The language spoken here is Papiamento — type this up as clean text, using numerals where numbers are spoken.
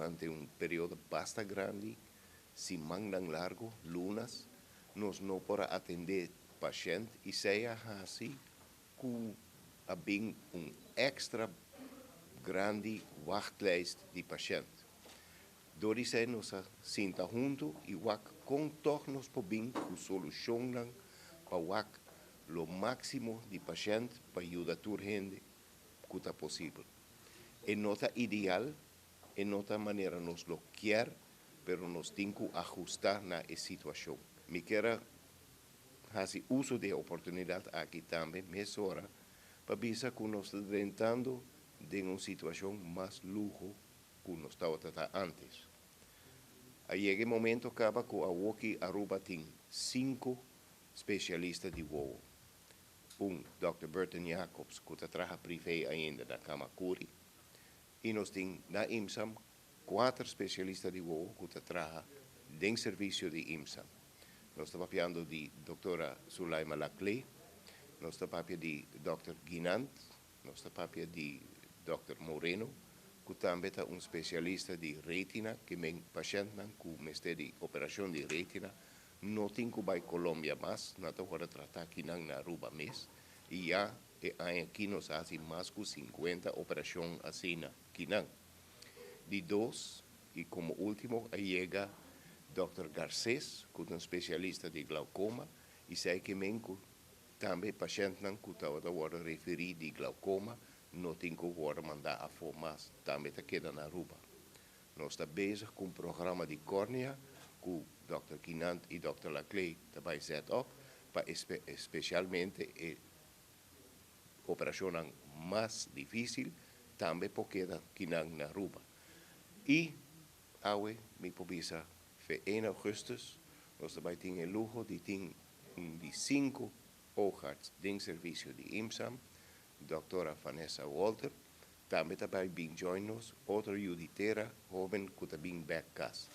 Durante un periodo basta grandi, simannan largo, luna, nos no por a atende pashent y esey a haci cu a bin un extra grandi wachtlijst di pashent. Door di esey nos a sinta hunto y wak con toch nos por bin cu solucion pa wak lo maximo di pashent pa yuda tur hende cu ta posibel. E no ta ideal, e no ta manera nos lo kier, pero nos tin cu ahusta na e situacion. Mi kier haci uso di e oportunidad aki tambe, mesora, pa bisa cu nos ta drentando den un situacion mas luho cu nos tabata antes. A yega e momento caba cu awoki Aruba tin cinco specialista di wowo. Un, Dr. Burton Jacobs, cu ta traha privé ainda na Camacuri. Y nos tin na IMSAM cuater specialista di wowo cu ta traha den servicio di IMSAM. Nos ta papiando di Dra. Sulaima Laclé, nos ta papia di Dr. Guinand, nos ta papia di Dr. Moreno, cu tambe ta un specialista di retina, kiermen pashentnan cu mester di operacion di retina, no tin cu bay Colombia mas, nan ta wordo trata aki na Aruba mes, y ya e aña aki nos a haci mas cu 50 operacion asina akinan. Di dos, y como ultimo, a yega Dr. Garces, cu ta un specialista di glaucoma, y esey kiermen cu tambe pashentnan cu ta wordo referi di glaucoma, no tin cu wordo manda afo mas, tambe ta keda na Aruba. Nos ta bezig cu un programa di cornea, cu Dr. Kinant y Dr. Laclé tambe set up, pa especialmente e operacion mas dificil, tambe por keda akinan na Aruba. Y awe, mi por bisa, 1 augustus, nos tambe tin e luho di tin un di cinco oogarts den servicio di IMSAM, Dra. Vanessa Walter, tambe tambe bin join nos, otro yiu di tera, hoben cu ta bin back cas.